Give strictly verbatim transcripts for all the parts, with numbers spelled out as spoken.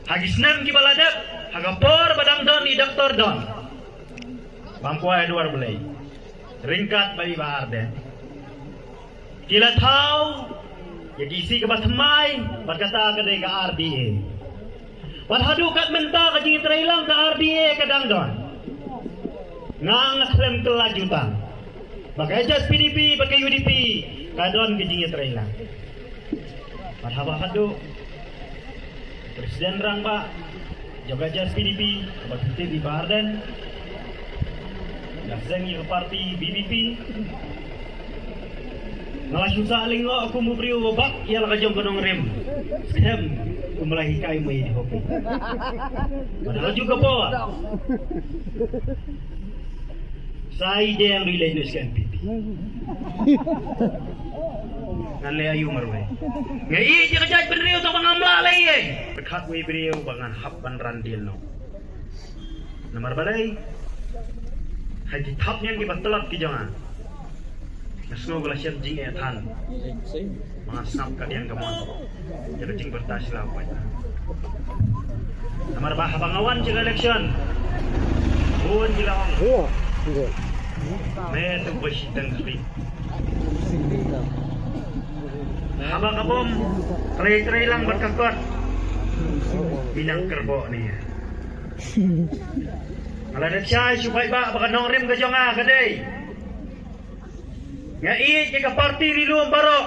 Ha ki snem kiba la dep, ha ka por ba dang don i Doktor Don, bam kwai duar Blei, ryngkat bad i Bah Ardent, ki la thaw ïa ki sih kaba thymmai, bad kata ka dei ka R D A. Bad haduh kat mynta ka jingïatreilang ka R D A ka dang don. Nga nga khlem kylla jutang ba ka H S P D P bad ka U D P ka don ka jingïatreilang. Bad haba haduh President Rangbah jong ka H S P D P, bad i Bah Ardent, nga seng ïa ka parti V P P. Nga la shu sah lyngngoh kum u briew uba bak ïa la ka jong ka nongrim. Skhem kum la hikai mai di hoki. Bad ha kajuh ka por, sa ïadei ruh leit noh sha N P P. Ngan leh aïu marwei? Nga ïeit ïa ka jaitbynriew tang ba ngam lah leh ei. Pyrkhat wei briew ba ngan hap ban ran dien noh. Namar balei? Ha ki thapniang kiba tlot ki jong nga, nga sngew ka la shem jingeh than. Ma nga sngap ka diang ka mon ïa ka jingbyrta sha la u paidbah. Namar ba haba nga wan sha ka election, bun ki la ong, me tu ba shiteng khlieh. Haba ka bom ka la ïatreilang bad ka kot, mi nang kyrboh ne ïa. Nga la dep shai shu paidbah ba ka nongrim ka jong nga ka dei, nga ïeit ïa ka parti ri lum baroh.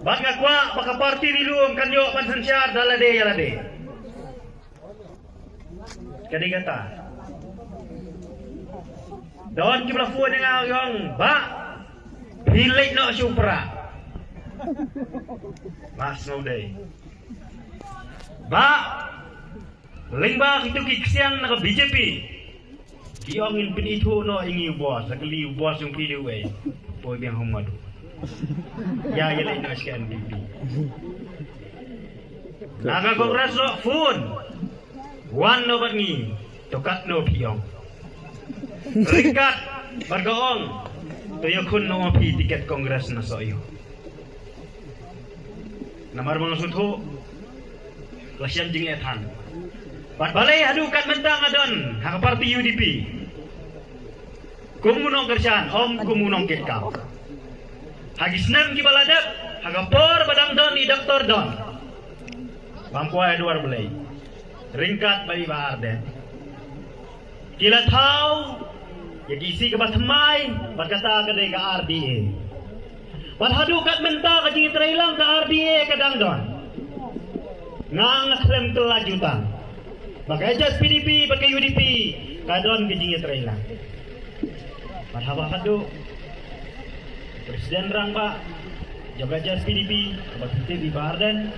Bad nga kwah ba ka parti ri lum kan ïoh ban synshar da lade ïa lade. Ka dei kata, don kiba la phone ïa nga, ong, Bah, phi leit noh sha u Prah. Bah, sngewdei. Bah, lyngba kito ki ksiang na ka B J P, ki ong ngin pynithuh noh ïa ngi u boss, la kylli u boss jong phi dei uwei. Poi biang home madu. Ïa, ïa leit noh sha N P P. Na ka Congress ruh phone, wan noh bad ngi. To katno phi ong? Ryngkat bad ka ong, to ïakhun noh phi tiket Congress na Sohiong. Namar ba nga sngewthuh la shem jingeh than. Bad balei haduh kat mynta nga don ha ka parti U D P kum u nongkyrshan, ym kum u nongkit kam. Ha ki snem kiba la dep, ha ka por ba dang don i Doktor Don, bam kwai duar Blei, ryngkat bad i Bah Ardent, ki la thaw ïa ki sih kaba thymmai, bad kata ka dei ka R D A. Bad haduh kat mynta ka jingïatreilang ka R D A ka dang don. Nga nga khlem kylla jutang ba ka H S P D P bad ka U D P ka don ka jingïatreilang. Bad haba haduh President Rangbah jong ka H S P D P, bad i Bah Ardent,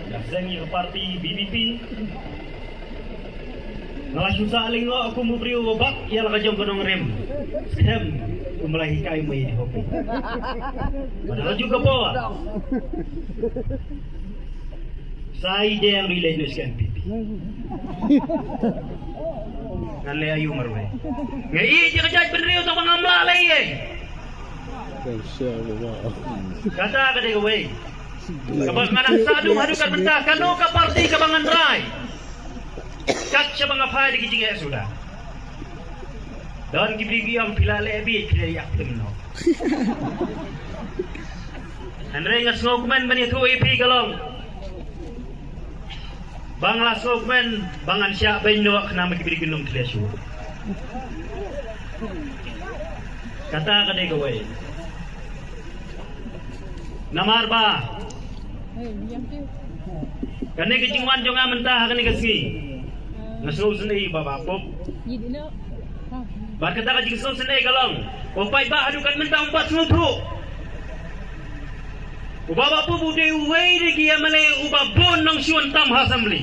nga seng ïa ka parti V P P. Nga la shu sah lyngngoh kum u briew uba bak ïa la ka jong ka nongrim. Skhem kum la hikai mai di hoki. Bad ha kajuh ka por, sa ïadei ruh leit noh sha N P P. Ngan leh aïu marwei? Nga ïeit ïa ka jaitbynriew tang ba ngam lah leh ei. Kata ka dei kawei kaba nga nang sah dum haduh kat mynta, kano ka parti kaba ngan rai. Kat shaba nga phai da ki jingeh suda, don ki briew ki ong phi la leh beit, phi la ïap teng noh. Hynrei nga sngewkmen ban ïathuh ïa phi ka long ba nga la sngewkmen ba ngan shah beiñ noh khnang ba ki briew ki ong phi la shu. Kata ka dei kawei. Namar ba kane ka jingwan jong nga mynta ha kane ka sngi, nga sngewsynei ïa u Bah Bah Pup. Bad kata ka jingsngewsynei ka long, u paidbah haduh kat mynta um pat sngewthuh. U Bah Bah Pup u dei uwei na ki M L A uba bun nongshun tam ha Assembly.